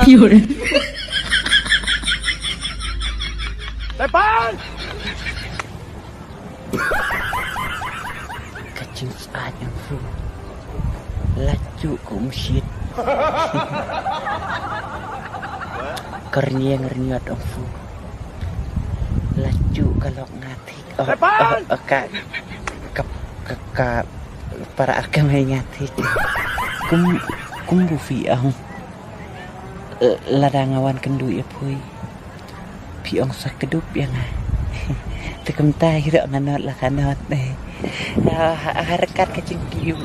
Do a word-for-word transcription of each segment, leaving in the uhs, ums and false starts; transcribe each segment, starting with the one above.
Pure. Ka jingsyaid ong phi. La juh ka umshit. Ka rynïeng rynïot ong phi. La juh ka lok nga thik. Oh, oh, oh, ka, ka, ka, ka para ka mai nga thik. Kum, kum bu phi ong. Eh, lada nga wan kynduh ïa phi. Phi ong sa kdup ïa nga. Te kumta hi ruh nga nod la ka nod. Eh. Ah, ha, ha ryngkat ka jingkiew.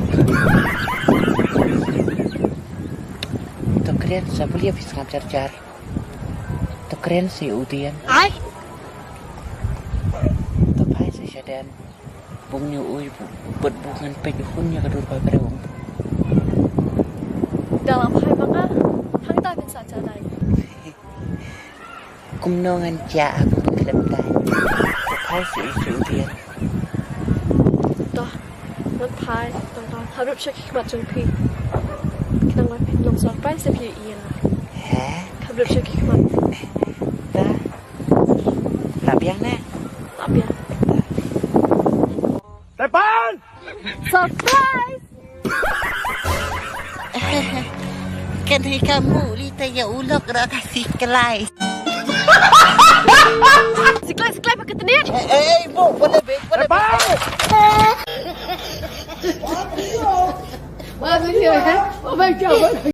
To kren sa, balei phi sngap jar jar. To kren sa ïa u Dian. Ai. To phai sa shadan. Bun ïa u, u bad bun ngan peit u khun ïa ka dur ba briew. Da la phai ba nga, hangta phin sa jadai. Kumno ngan jia ha ka khlem dai. Phai sa ïa u Dian. To, ngan phai, to, to. Hap rup sha ki khmat jong phi. Khnang ba phin long surprise ïa phi ïa nga. He? Hap rup sha ki khmat. Ta. Ta biang ne? Ta biang. Tepan! Surprise! Kan hi kamu li ta ya ulok ra ka siklai. Siklai, siklai pakai tenit. Eh, eh, eh, bu, boleh be, boleh be. Tepan! Wah, sini ya. Oh my God.